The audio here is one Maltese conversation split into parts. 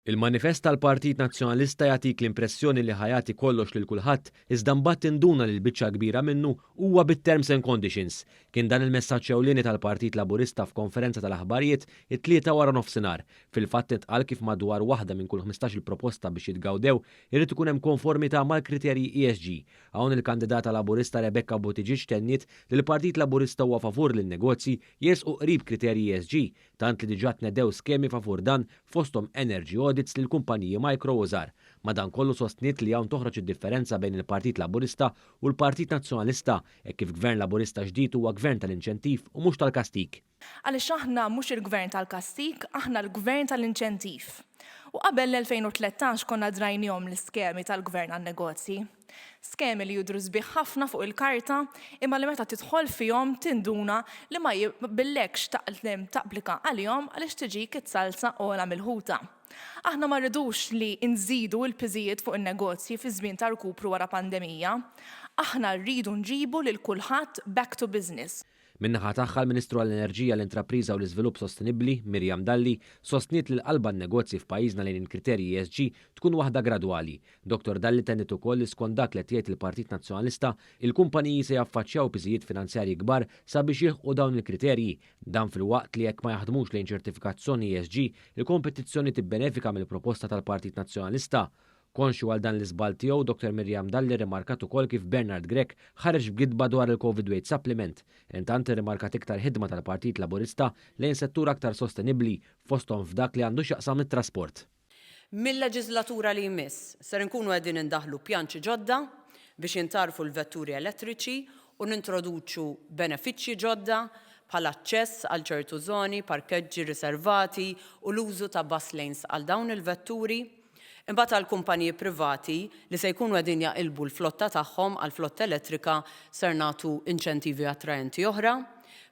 Il-manifest tal-Partit Nazzjonalista jagħtik l-impressjoni li ħa jagħti kollox lil kulħadd iżda mbagħad tinduna li l-biċċa kbira minnu huwa bit-terms and conditions. Kien dan il-messaġġ ewlieni tal-Partit Laburista f'konferenza tal-aħbarijiet it-Tlieta wara nofsinhar. Fil-fatt intqal kif madwar waħda minn kull 15-il proposta biex jitgawdew irid ikun hemm konformità mal-kriterji ESG. Hawn il-kandidata Laburista Rebecca Buttigieg tenniet li l-Partit Laburista huwa favur li n-negozji jersqu qrib kriterji ESG, tant li diġà tnedew skemi favur dan fosthom energy audits lil kumpaniji micro u żgħar. Madankollu sostniet li hawn toħroġ id-differenza bejn il-Partit Laburista u l-Partit Nazzjonalista hekk kif Gvern Laburista ġdid huwa gvern tal-inċentiv u mhux tal-kastig. Għaliex aħna mhux il-gvern tal-kastig, aħna l-gvern tal-inċentiv. U qabel l-2013 konna drajnihom l-iskemi tal-gvern għan-negozji. Skemi li jidhru sbieħ ħafna fuq il-karta imma li meta tidħol fihom tinduna li ma jaqbillekx tapplika għalihom għaliex tiġik it-salza ogħla mill-ħuta. Aħna ma rridux li nżidu l-piżijiet fuq in-negozji fi żmien ta' rkupru wara pandemija. Aħna rridu nġibu lil kulħadd back to business. Min-naħa tagħha l-Ministru għall-Enerġija, l-Intrapriża u l-Iżvilupp Sostenibbli, Miriam Dalli, sostniet li l-qalba n-negozji f'pajjiżna lejn il-kriterji ESG tkun waħda gradwali. Dr. Dalli tenniet ukoll li skont dak li qed jgħid il-Partit Nazzjonalista, il-kumpaniji se jaffaċċjaw piżijiet finanzjarji kbar sabiex jilħqu dawn il-kriterji. Dan filwaqt li jekk ma jaħdmux lejn ċertifikazzjoni ESG, il-kompetizzjoni tibbenefika mill-proposta tal-Partit Nazzjonalista. Konxju għal dan l-iżball tiegħu, Dr. Miriam Dalli rimarkat ukoll kif Bernard Grech ħareġ b'gidba dwar il-Covid Wage Supplement. Intant irrimarkat iktar ħidma tal-Partit Laburista lejn settur aktar sostenibbli fosthom f'dak li għandu x'jaqsam it-trasport. Mil-leġiżlatura li jmiss ser inkunu qegħdin indaħħlu pjanċi ġodda biex jintgħarfu l-vetturi elettriċi u nintroduċu benefiċċji ġodda bħal aċċess għal ċertu żoni, parkeġġi riservati u l-użu ta' bus lanes għal dawn il-vetturi. Imbagħad għal kumpaniji privati li se jkunu qegħdin jaqilbu l-flotta tagħhom għal flotta elettrika ser nagħtu inċentivi attraenti oħra.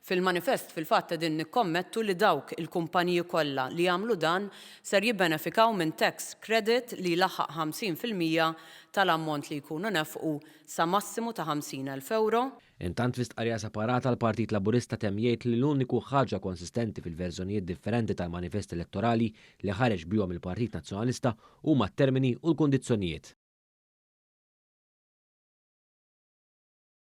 Fil-manifest fil-fatt qegħdin nikkommettu li dawk il-kumpaniji kollha li jagħmlu dan ser jibbenefikaw minn tax credit li jlaħħaq 50% tal-ammont li jkunu nefqu sa massimu ta' 50,000 euro. Intant fi stqarrija separata l-Partit Laburista temm jgħid li l-uniku ħaġa konsistenti fil-verżjonijiet differenti tal-manifest elettorali li ħareġ bihom il-Partit Nazzjonalista huma t-termini u l-kundizzjonijiet.